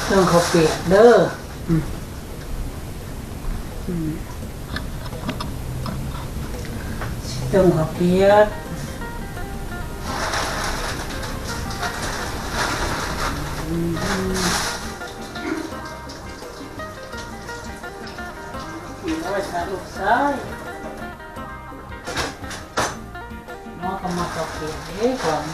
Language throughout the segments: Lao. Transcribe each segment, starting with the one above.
ເຄື່ອງເຂົ້າປຽກເດີ. ອືມ ອືມ ຕົ້ມເຂົ້າປຽກ. ອືມ ກິນໄວ້ຊະລູກຊາຍ. ໝໍກໍມາເຂົ້າປຽກເດ້ກ່ອນ.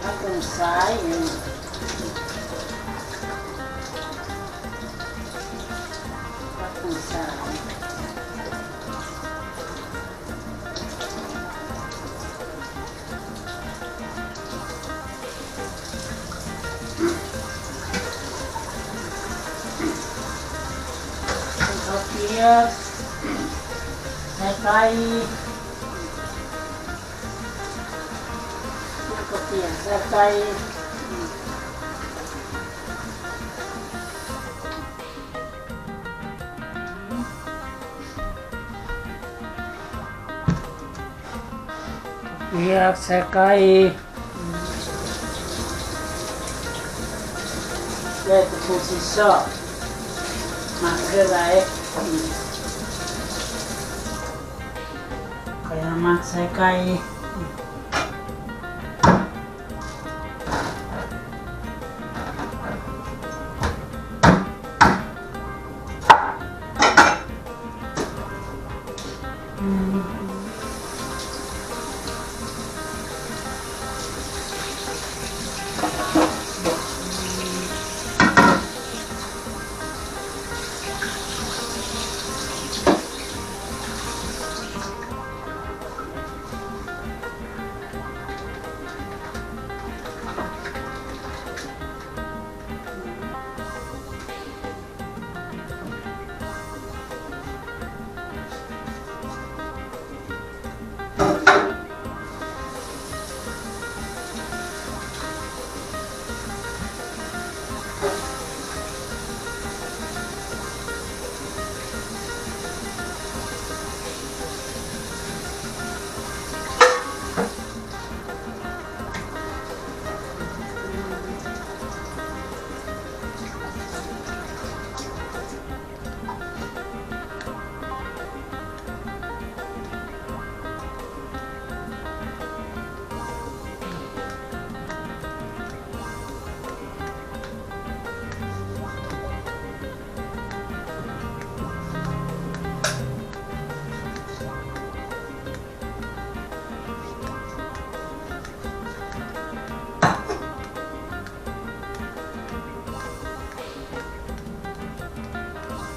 ຜັກເຄື່ອງຊາຍ ຜັກເຄື່ອງຊາຍ. ເຂົ້າປຽກ ໃສ່ໄກ່ ເຂົ້າປຽກ ໃສ່ໄກ່. ປຽກໃສ່ໄກ່ ແລ້ວແຕ່ຜູ້ຊິຊອບ ມັກຄືໃດ. ຂ້ອຍມັກໃສ່ໄກ່.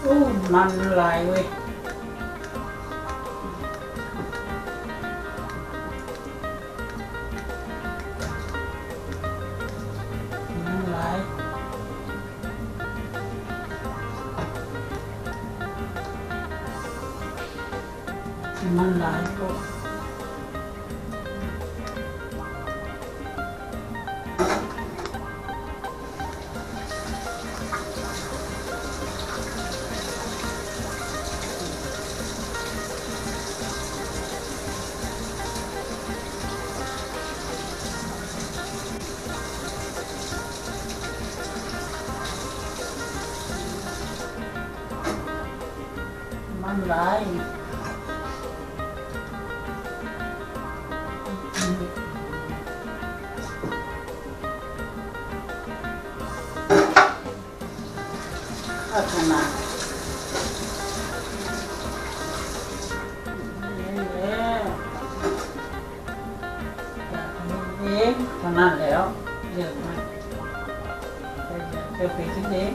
ໂອ້ ມັນຫຼາຍເວີຍ ມັນຫຼາຍ ມັນຫຼາຍໂພດ. ມັນຫຼາຍ ພັດທະນາ ນີ້ແຫຼະ ຢາກໃຫ້ເຮັດເອງເທົ່ານັ້ນແຫຼ້ວ ເລື່ອງມັນ ເຈົ້າໄປເຮັດເອງ.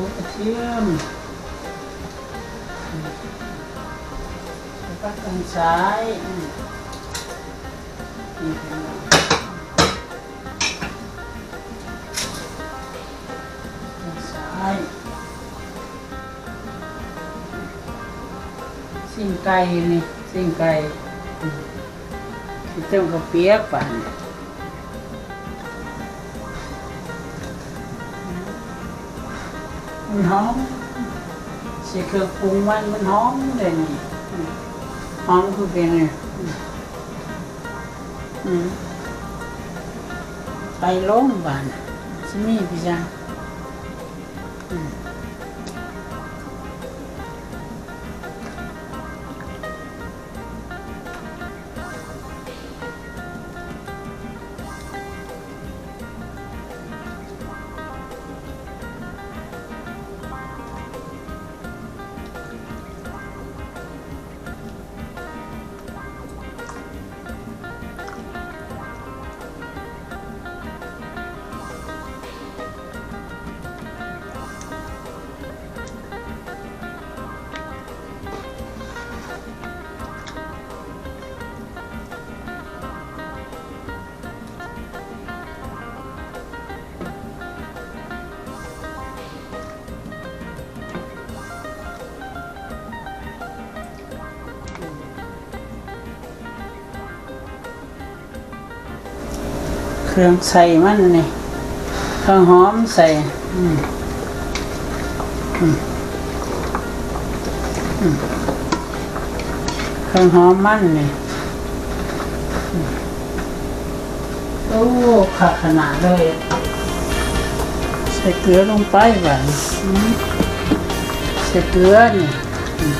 ກກະທຽມ ແລ້ວກໍເຄື່ອງຊາຍ ນີ້ເປັນ ຊາຍ ຊີ້ນໄກ່ນີ້ ຊີ້ນໄກ່ ອືມ ຊິຕົ້ມເຂົ້າປຽກບາດນີ້ ມັນຫອມ ໃສ່ເຄື່ອງປຸງມັນ ມັນຫອມເດ້ນີ້ ອືມ ຫອມຄືເປັນ ອືມ ອືມ ໄຟລົງບາດນີ້ ຊິມີໄປຫຍັງ ອືມ. ເຄື່ອງໃສ່ມັນນີ້ ເຄື່ອງຫອມໃສ່ ອືມ ອືມ ອືມ ເຄື່ອງຫອມມັນນີ້ ອືມ ໂອ້ ຄັກຂະໜາດເລີຍ ໃສ່ເກືອລົງໄປບາດນີ້ ອືມ ໃສ່ເກືອນີ້ ອືມ.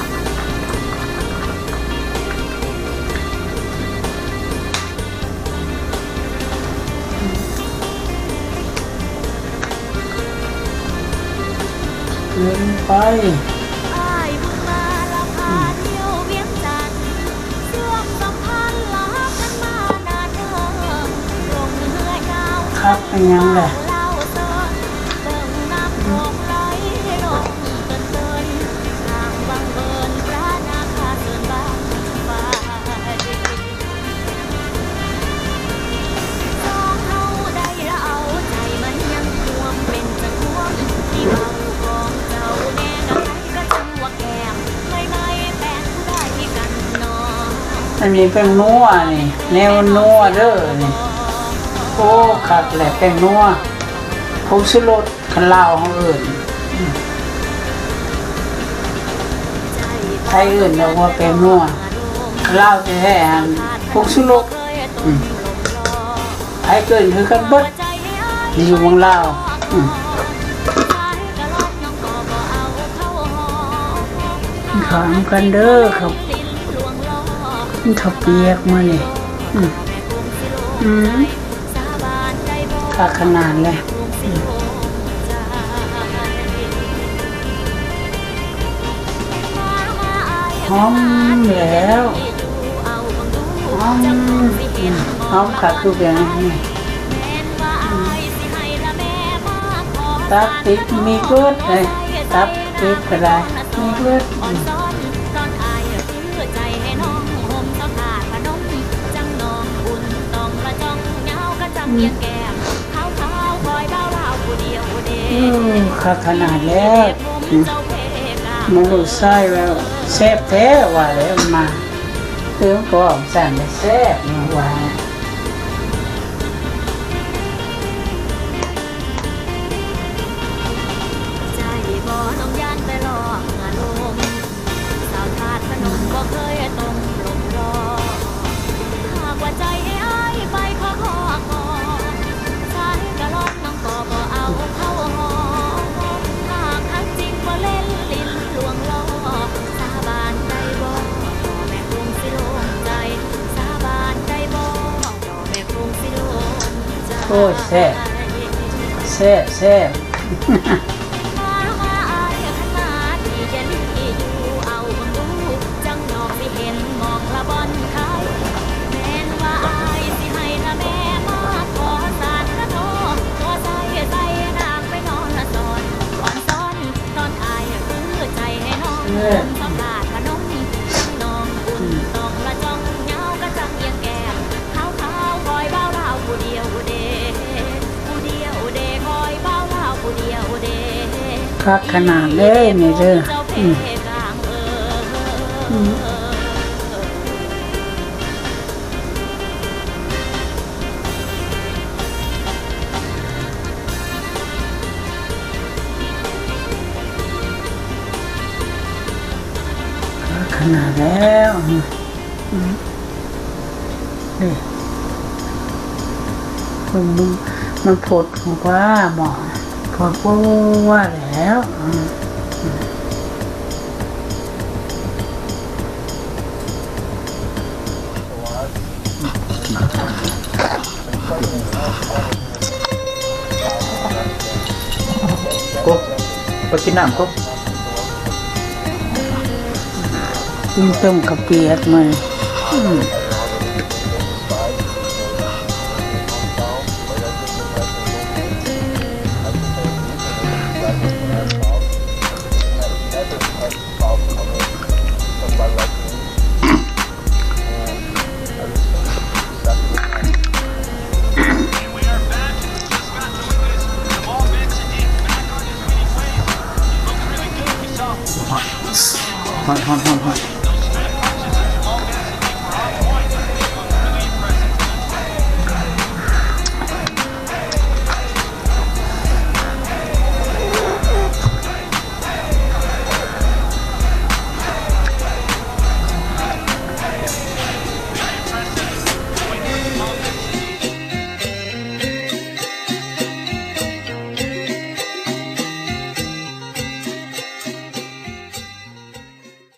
ເກີນໄປ ອ້າຍເພິ່ງມາລະພາທ່ຽວວຽງຈັນ ເຊື່ອມສຳພັນລະຮັກກັນມານານເນີນ ລົງເຮືອຍາວ ຄັກເປັນຫຍັງແຫຼະ ລາວເຊີນ ເບິ່ງນ້ຳຂອງໄຫຼລົງເຕີນໆ ທາງວັງເວີນພະນາຄາເຊີນບາງຟ້າ. ອັນນີ້ແປ້ງນົວນີ້ ແນວນົວເດີນີ້ ໂອ້ ຄັກແຫຼະ ແປ້ງນົວ ຜົງຊູລົດ ຄັນລາວເຮົາເອີ້ນ ອືມ ໄທເອີ້ນດອກວ່າແປ້ງນົວ ລາວແທ້ໆຫັ້ນ ຜົງຊູລົດ ອືມ ໃຜເອີ້ນຄືກັນເບິດ ຢູ່ເມືອງລາວ ອືມ ກິນເຂົ້ານຳກັນເດີ ເຂົ້າ ກິນເຂົ້າປຽກມື້ນີ້ ອືມ ອືມ ຄັກຂະໜາດເລີຍ ຫອມແລ້ວ ຫອມ ຫອມຄັກຄືກັນນີ້ ຕັບ ຕິບ ມີເບິດເລີຍ ຕັບ ຕິບ ກໍໄດ້ ມີເບິດ ອືມ. ອືມ ຄັກຂະໜາດແລ້ວ ອືມ ມາລູກຊາຍແລ້ວ ແຊບແທ້ວ່າແລ້ວ ມາ ເອີ ກໍອອກສັນແຊບວ່າ. ໃຈບໍ່ນ້ອງຢ້ານແຕ່ລອງອາລົມ ສາວທາດພະນົມບໍ່ເຄີຍຕົງລົມລໍ ຫາກວ່າໃຈໃຫ້ອ້າຍໄປຂໍຂໍກ່ອນ ສາຍກະລ່ອນນ້ອງກໍບໍ່ເອົາເຂົ້າຫອມ ຫາກຮັກຈິງບໍ່ເຫຼັ້ນຫຼິ້ນລວງລໍ້ ສາບານໄດ້ບໍ່ ແມ່ຄົງຊິໂລ່ງໃຈ ສາບານໄດ້ບໍ່ ໂອ້ຍ ແຊບ ແຊບ ແຊບ. ແມ່ນວ່າອ້າຍຊິໃຫ້ລະແມ່ມາຂໍສານກະທໍ ຂໍໃສ່ໃສ່ນາງໄປນອນລະສອນ ອອນສອນ ສຳລາດພະນົມ ນ້ອງອຸ່ນ ນ້ອງລະຈ່ອງ ຍາວກະຈັງອຽງແກ້ມ ຂາວໆ ຄອຍບ່າວລາວຜູ້ດຽວເດ ຜູ້ດຽວເດ ຄອຍບ່າວລາວຜູ້ດຽວເດ ຄັກຂະໜາດເດ້ນີ້ເດີ ເຈົ້າເພກາງເອີ. ຂະໜາດແລ້ວ ອືມ ນີ້ ເບິ່ງ ມັນ ມັນຟົດກວ່າໝໍ້ ຟົດກວ່າແລ້ວ ອືມ. ກົບ ໄປກິນນ້ຳກົບ ກິນຕົ້ມເຂົ້າປຽກມື້ ອືມ.